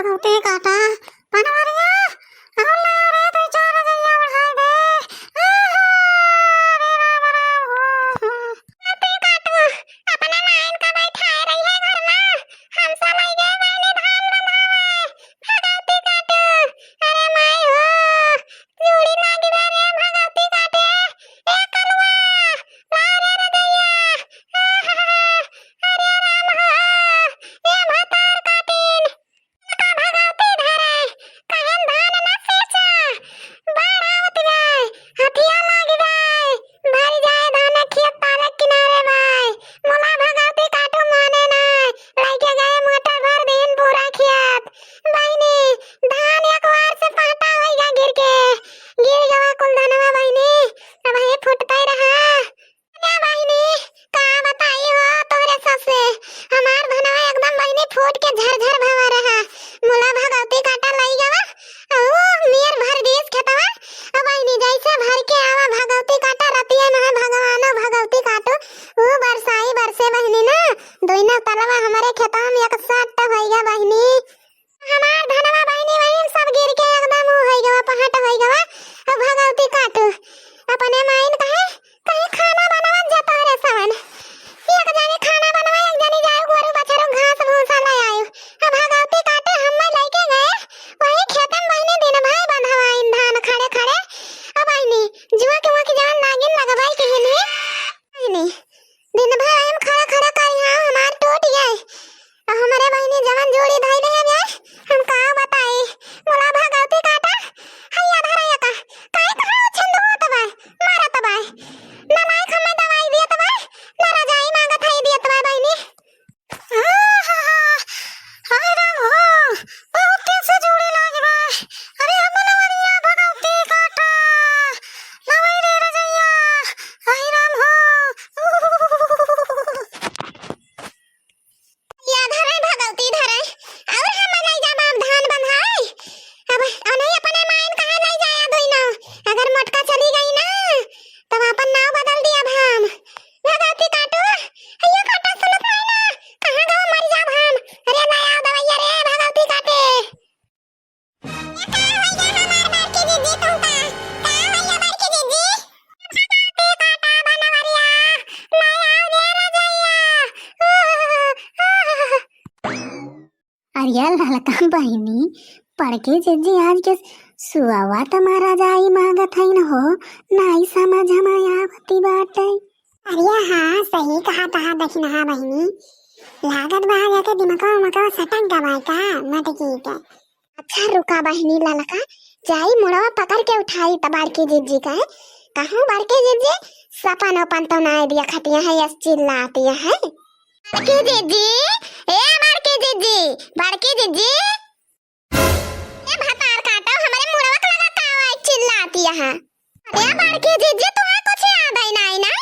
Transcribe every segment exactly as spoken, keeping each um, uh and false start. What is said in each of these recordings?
भगौती काटा, बनवरिया, अउर लाओ रे, दो चार रजइया ओढ़ाई दे। आहा, रे राम राम हो। भगौती काटू, अपने माइन का बैठाए रही है घर में, हमसे लइगे गइनी धान बंधावे। भगौती काटू, अरे माई हो, जूड़ी लागी बा रे भगौती काटे, ए कलुआ, लाओ रे रजइया। आहा, अरे राम हो, ए भतार काटिन। का भगौती धरे, कहन धान न सींचा, बाढ़ आवत बाय, हथिया लाग बाय, भर जाए धान खेत पालक किनारे बाय, मुला भगौती काटू माने नाय, लइके गए मोटर भर दीन पूरा खेत। बहिनी, धान एक बार से पहटा होइगा गिर के, गिर गवा कुल धनवा बहिनी, अब ये फुटते रहा। अरे बहिनी, का बताई हो तोहरे ससे, हमार धनवा एकदम बहिनी फूट के झरझर भवा रहा। मुला भगौती काटा लई गवा, अउ मेर भर दीस खेतवा। अब बहिनी जैसे भर के आवा भगौती काटा, रतिया में भगवानो भगौती काटो, ऊ बरसाई बरसे बहिनी ना, दोइना तलवा हमरे खेतवा में एक साथ तो होइगा बहिनी। हमार धनवा बहिनी वही सब गिर के एकदम ऊ होई गवा, पहाट होई गवा। अब भगौती काटू, अपने माइन कहे, कहे खाना बनावत जा तोहरे सवन। एक जनी खाना बनावे, एक जनी जाऊ गोरू बछरू घास भूसा ले आयु। अब भगौती काटे हम्मे लइके गए, वही खेते में बहिनी दिन भर बंधवाइन धान खड़े खड़े। अब बहिनी, जुआ के वहाँ की जवन नागिन लगवाई के हिनी, बहिनी, दिन भर हम खड़ा खड़ा करी, हाँ, हमार टूट गए। आ हमरे बहिनी जवन जोड़ी धइले है बे, हम का बताई। मुला भगौती काटा, हैया धरैया का, काहे कहाँ उछंद होत बा, मारत बा। ना माई खम्मे दवाई दियत बा, ना रजाई मांगत है दियत बा बहिनी। आहा, हाय राम हो, बहुत तेज से जोड़ी लाग बा। अरे हम नवरिया भगौती काटा, नवई रे रजैया, हाय राम हो। या धरे भगौती धरे, अउर हम लई जाब अब धान बंधाए। अब अनही अपने माइन कहाँ लई जाया दुइनो, अगर मोटका चली गई ना, तब अपन नाव बदल दिया अब हम। भगौती काटू, हैया काटा सुनत नहीं ना, कहाँ गवा मर जाब हम। अरे लई आओ दवैया रे भगौती काटे। ये का होइगा हमार बड़की जिज्जी तुमका? का होइगा बड़की जिज्जी? भगौती काटा बनवरिया, लई आओ रे रजैया। अरे ललका बहिनी, बड़की जिज्जी आज के सुअवा त मारा जाई मांगत हइन हो, नाई समझ में आवती बाटे। अरे हाँ, सही कहा तहा दखिनहा बहिनी, लागत बा जाके दिमकवा उमकवा सटक गवाए का मटकी के। अच्छा रुका बहिनी ललका, जाई मुड़वा पकड़ के उठाई त बड़की जिज्जी का है। कहूँ बड़की जिज्जी सपन ओपन तो नाय दिया खतिया है, यस चिल्लातिया है। बड़की जिज्जी, ए बड़की जिज्जी, बड़की जिज्जी। ए भतार काटो, हमरे मुड़वा के लगा का आवाज चिल्लातिया है। अरे बड़की जिज्जी, तोहे कुछ याद आई नाई ना?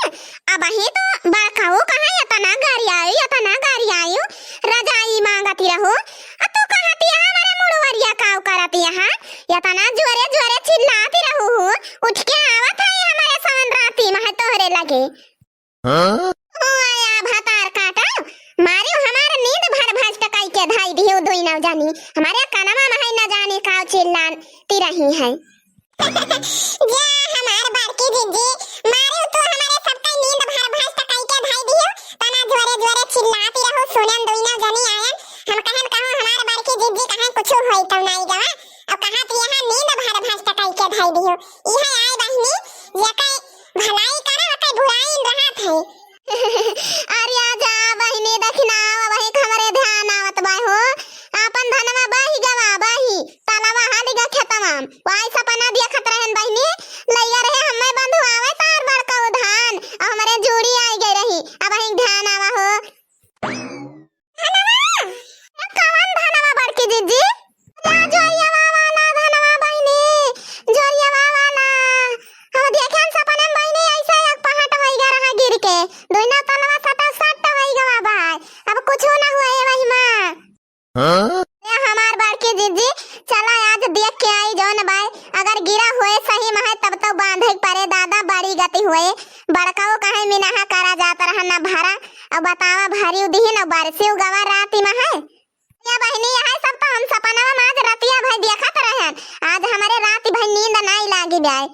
अबही तो बड़काऊ कहाँ एतना गरियायु, एतना गरियायु, रजाई मांगती रहू। आ तू कहती है हमरे मुड़वरिया काऊ करती है? एतना जोरे जोरे चिल्लाती रहू हूँ, उठ के आवत है हमरे सवन राती में है तोहरे लगे। हाँ? ओ आया भतार काटा, मारियो हमार नींद भर भ्रष्ट कई के धाई दियो दुई नौ जानी, हमारे कनमा में है न जाने का चिल्लाती रही है। जा हमार बड़की जिज्जी, मारे तू हमारे सबका नींद भर भ्रष्ट कई के धाई दियो, तना जोरे जोरे चिल्लाती रहू, सुनन दुइनो जनी आयन, हम कहन कहूँ हमार बड़की जिज्जी कहें कुछ होई तो नाई गवा, अब कहा तू यहाँ नींद भर भ्रष्ट कई के धाई दियो, इहे आए बहिनी, ये कई भलाई करा, ओकर बुराई रहत है। अरे आजा बहिनी, दखिना आवा बहिनी, हमरे ध्यान आवत बा हो। आपन धनवा बही गवा, बही। तलवा हाली गा खेतवा। वाई सपना देखत रहन बहिनी, लइया रहे हमें बंधुआवे तार बड़का उ धान। अउ हमरे जूड़ी आई गई रही। अब बहिनी ध्यान आवा हो। धनवा? ए, कवन धनवा बड़की जिज्जी? या जोरियवा वाला धनवा बहिनी, जोरियवा वाला। हम देखेन सपने में बहिनी ऐसे एक पहाट होई गया रहा गिर के। दुइनो तलवा सटा सट होई गवा भाई। अब कुछ ना हुए वही माँ। हाँ? ए हमार बड़की जिज्जी, चला आज देख के आई जौन बाय। अगर गिरा हुए सही में है तब तो बांधे के परे दादा बड़ी गति हुए। बड़काऊ कहे मिनाहा करा जात रहा ना भरा। अब बतावा भरी उदिही ना बरसी उगवा राती में है। या बहिनी, यह सब तो हम सपनवा जाए।